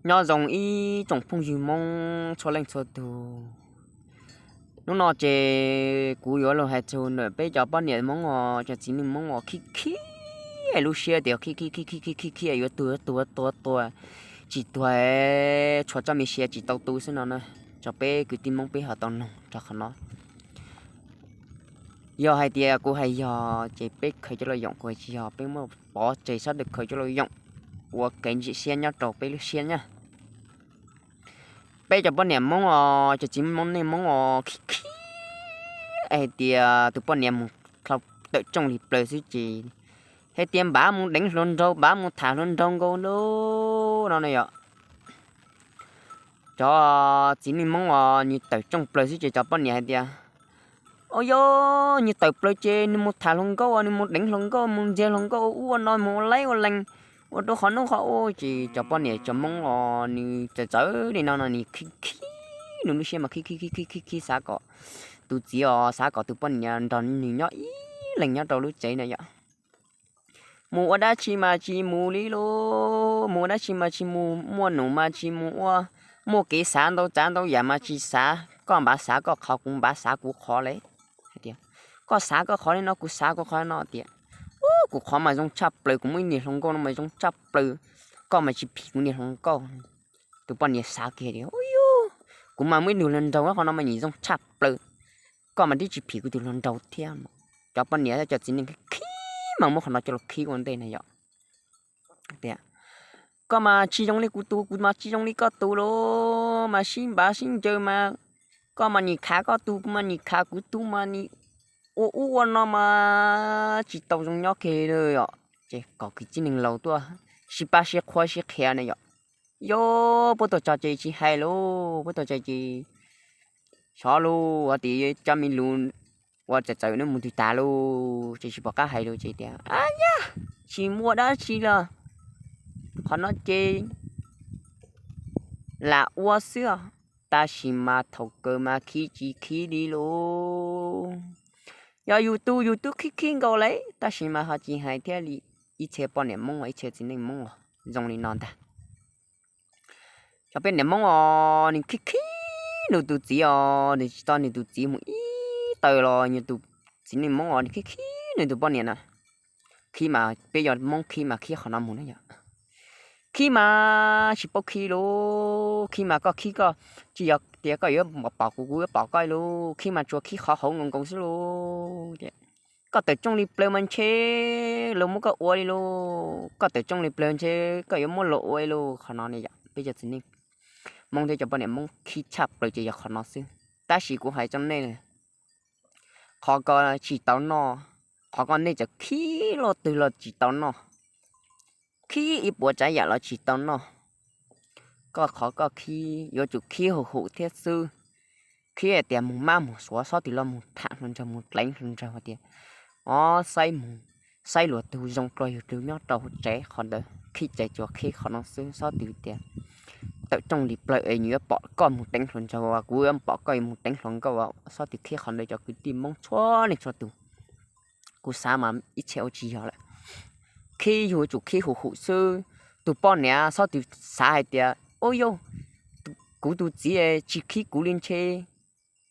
Nyob zoo ib tsoom phooj ywg Hmoob txhua leej txhua tus. Hnub no ces kuv yuav los hais txog ntawm peb cov poj niam Hmoob os, cov txiv neej Hmoob os, khib khib lub siab tias khib khib khib khib khib khib yuav tuag tuag tuag tuag, tsis tuag, tshuav txoj me sia tsis tau tu xwb no na. Tso peb kwv tij Hmoob peb ho tau noog rau qhov no. Yog hais tias kuv hais yog ces peb khaws coj los yoom, kuv hais tsis yog peb muab pov tseg sab ntawd khaws coj los yoom ua kev ntsim siab nyob rau peb lub siab nyab. Peb cov poj niam Hmoob os, cov txiv neej Hmoob os, khib khib hais tias tus poj niam mus dlhau tawm tsooj li plawg xwb ces hais tias npav mus deev hluas nraug, npav mus tham hluas nraug nkaus lub no na yom. Cov txiv neej Hmoob os, nws tawm tsooj plawg xwb ces cov poj niam hais tias, o yog nws tawm plawg ces nws mus tham hluas nkauj, nws mus deev hluas nkauj, mus ntxias hluas nkauj ua ub ua no, mus ua laib ua lees, ua rau qhov nub qhov ub ces cov poj niam cov Hmoob os, nws txawm txawv li no no nws khib khib, nws lub siab mas khib khib khib khib khib xav kom tus txiv os, xav kom tus poj niam nrog nws nyob ib leeg nyob rau lub tsev na yom. Mus ua dab tsi mas tsis mus li lauj, mus ua dab tsi mas tsis mus, muaj num mas tsis mus ua, muaj kev xav ntau tsav ntau yam mas tsis xav, koj npav xav koj qhov, kuv npav xav kuv qhov li. Hais tias, koj xav koj qhov li no, kuv xav kuv qhov no tias, u, kuv qhov mas zoo tshaj plaws, kuv muaj ib niag hluas nkauj no mas zoo tshaj plaws, koj mas tsis phim kuv niag hluas nkauj. Tus poj niam xav kiag tias, u yog, kuv mas muaj ib tug hluas nraug qhov no mas nws zoo tshaj plaws, koj mas twb tsis phim kuv tus hluas nraug thiab. Cov poj niam cov txiv neej khib mas muab qhov no coj los khib ua ntej na yom. Tias, koj mas tsis zoo li kuv tus, kuv mas tsis zoo li koj tus lauj, mas sib npav sib ncaws mas, koj mas nim khav koj tus, kuv mas nim khav kuv tus mas nim ua ub ua no mas tsis tau zoo nyob kiag li yom. Ces kom kwv tij neej laus tuaj sib pab sib qhuab sib qhia na yom. Yog puab tuaj tso ces tsis hais lauj, puab tuaj tso ces xyov lauj, hais tias cov me lus uas txawm txawm nws mus twg tas lauj, ces tsis pom qab hais lauj, ces tias, a yog, tsis muaj dab tsi los, qhov no ces lam ua xwb os, tab sis mas thaum kawg mas khib tsis khib li lauj. Yog yus tus yus twb khib khib nkaus lawm, tab sis mas ho tsis hais thiab li. Ib txhia poj niam Hmoob, ib txhia txiv neej Hmoob zoo li no ntag. Cov poj niam Hmoob os, nws khib khib nws tus txiv os, nws tsis tau nws tus txiv mus ib taw los nws tus txiv neej Hmoob os, nws khib khib nws tus poj niam na. Khib mas peb yog Hmoob khib mas khib qhov no mus na yom. Khib mas tsis paub khib lauj, khib mas koj khib koj, tsis yog tias koj yuav pom kuv, kuv yuav pom koj lauj, khib mas tsuas khib qhov hauv nkaus nkaus xwb lauj. Koj tawm tsooj li plawg mas ntshe luag muab koj ua li lauj, koj tawm tsooj li plawg ntshe koj yuav muab luag ua li lauj, qhov no ne yom, peb cov txiv neej Hmoob thiab cov poj niam Hmoob khib tshaj plaws ces yog qhov no xwb. Tab sis kuv hais rau nej, qhov koj tsis tau noj, qhov koj nej txawm khib luaj twg los tsis tau noj, khib ib puas tsav yam los tsis tau noj. Koj qhov koj khib yuav tsum khib huv hum thiab xwb. Khib hais tias mus mab mus suav, xob twg los mus tham hluas nraug, mus dleev hluas nraug hais tias, o, saib mus, saib luag tug zoo dua yus tug nyob rau hauv tsev, qhov ntawd khib ces tsuas khib qhov no xwb, xob twg tias tawm tsooj li plawg es nws yuav pom koj mus deev hluas nraug, kuv yuav pom koj mus deev hluas nkauj, xob twg khib qhov ntawd cov kwv tij Hmoob txhua leej txhua tus. Kuv xav mas ib txhia ua tsis yog lawm. Khib yuav tsum khib huv hum xwb. Tus poj niam xob twg xav hais tias, u yog, kuv tus txiv tsis khib kuv li ntshe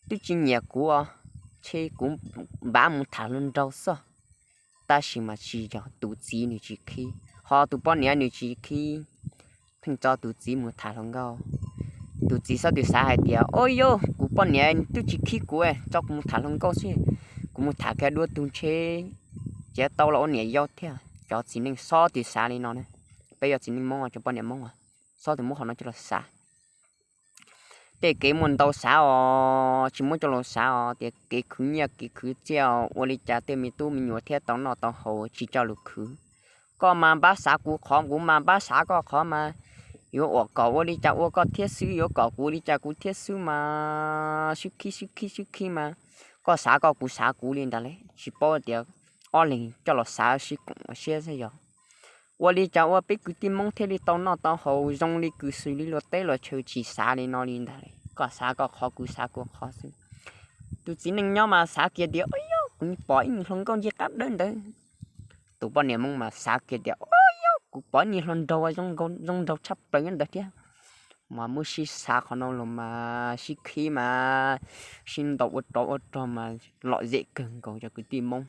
twb tsis nyiam kuv os, ntshe kuv npav mus tham hluas nraug xwb. Tab sis mas tsis yog, tus txiv nws tsis khib, ho tus poj niam nws tsis khib, pheej tso tus txiv mus tham hluas nkauj. Tus txiv xob twg xav hais tias, o yog, kuv poj niam twb tsis khib kuv, tso kuv mus tham hluas nkauj xwb, kuv mus tham kiag dua tug ntshe tsev tau los ua niam yau thiab. Cov txiv neej xob twg xav li no na. Peb yog txiv neej Hmoob, cov poj niam Hmoob, xob twg muab qhov no coj los xav. Tej kev muaj ntau xav os, tsis muab coj los xav os, tias kev khwv nyiaj kev khwv txiaj os, ua li cas tej me tub me nyuam thiaj tau noj tau haus tsis coj lus khwv. Koj mas npab xav kuv qhov, kuv mas npab xav koj qhov mas, yuav ua kom ua li cas ua koj thiab xwb, yuav kom kuv ua li cas kuv thiab xwb mas, swb khib swb khib swb khib mas, koj xav koj kuv xav kuv li ntawd li, tsis paub tias ob leeg coj los xav sib koom ua siab xwb yog. Ua li cas ua peb kwv tij Hmoob thiaj li tau noj tau haus zoo li kws xws li luag teb luag chaw, tsis xav li no li ntawd li, koj xav koj qhov kuv xav kuv qhov xwb. Tus txiv neej nyob mas xav kiag tias, o yog, kuv pom ib niag hluas nkauj ncej qab dawb ntawd. Tus poj niam Hmoob mas xav kiag tias, o yog, kuv pom ib niag hluas nraug zoo nraug tshaj plaws nyob ntawd thiab. mas muab sib xav qhov no los mas sib khib mas sib ntaus ua rov ua rog mas lom zem kawg nkaus cov kwv tij Hmoob.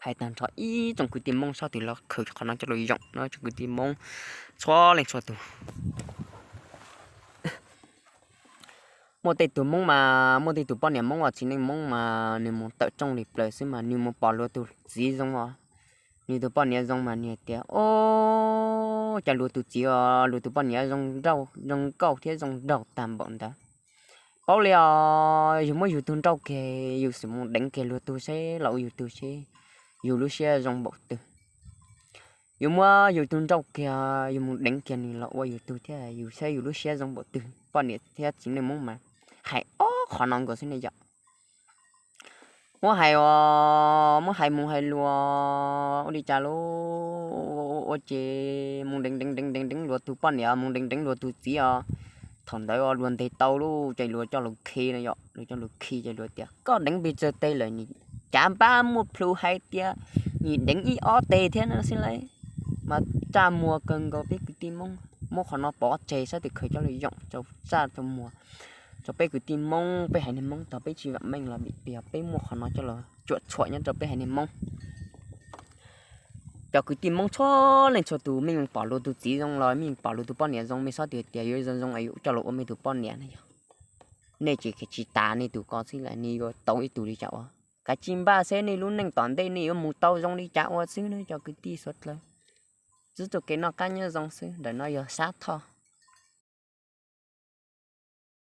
Hais tag nrho ib tsoom kwv tij Hmoob sab twg los khaws qhov no coj los yoom no tsoom kwv tij Hmoob txhua leej txhua tus. Muaj tej tus Hmoob mas muaj tej tus poj niam Hmoob uas txiv neej Hmoob mas nws mus tawm rooj li plaws xwb mas nws mus pom luag tus txiv zoo os, nws tus poj niam zoo mas nws tias, o, cas luag tus txiv os luag tus poj niam zoo nrauj zoo nkauj thiab zoo nraug tag npaum ntawd. Paub li os, yus muab yus tug nrauj kiag yus xum mus deev kiag luag tug seb los ua yus tug seb yus lub siab zoo npaum twg. Yus muab yus tug nrauj kiag yus mus deev kiag nws los ua yus tug thiab yus saib yus lub siab zoo npaum twg. Poj niam thiab txiv neej Hmoob mas hais ob qhov no nkaus xwb ne yom. Muab hais os, muab hais mus hais luag ua li cas lub ua ces mus deev deev deev deev deev luag tus poj niam, mus deev deev luag tus txiv os. Thaum ntawd luag ntes tau lub ces luag coj lus khi no yom, luag coj lus khi ces luag tias koj deev pes tsawg teg lawm, nim cav npab muaj plhu hais tias nim deev ib ob teg thiab no xwb lauj. Mas txaj muag kawg nkaus peb kwv tij Hmoob, muab qhov no pov tseg sab twg khaws coj lus yoom rau txaj rau muag rau peb kwv tij Hmoob, peb haiv neeg Hmoob tog peb tsis vam meej los vim yog peb muaj qhov no coj los cuam tshuam nyob rau peb haiv neeg Hmoob. Cov kwv tij Hmoob txhua leej txhua tus, mej pom luag tus txiv zoo los mej pom luag tus poj niam zoo, mej xob tias yuav zoo zoo es yuav coj los ua mej tus poj niam na yog. Nej tsis, tsis tas nej tus ko xwb las, nej yuav tau ib tug li cas ua? Kav tsij npaj seb nej lub neej tom ntej nej yuav mus tau zoo li cas ua xwb na cov kwv tij suav dlawg. Txwb txuj kev noj qab nyob zoo xwb, ntawm no yog Xab Thoj.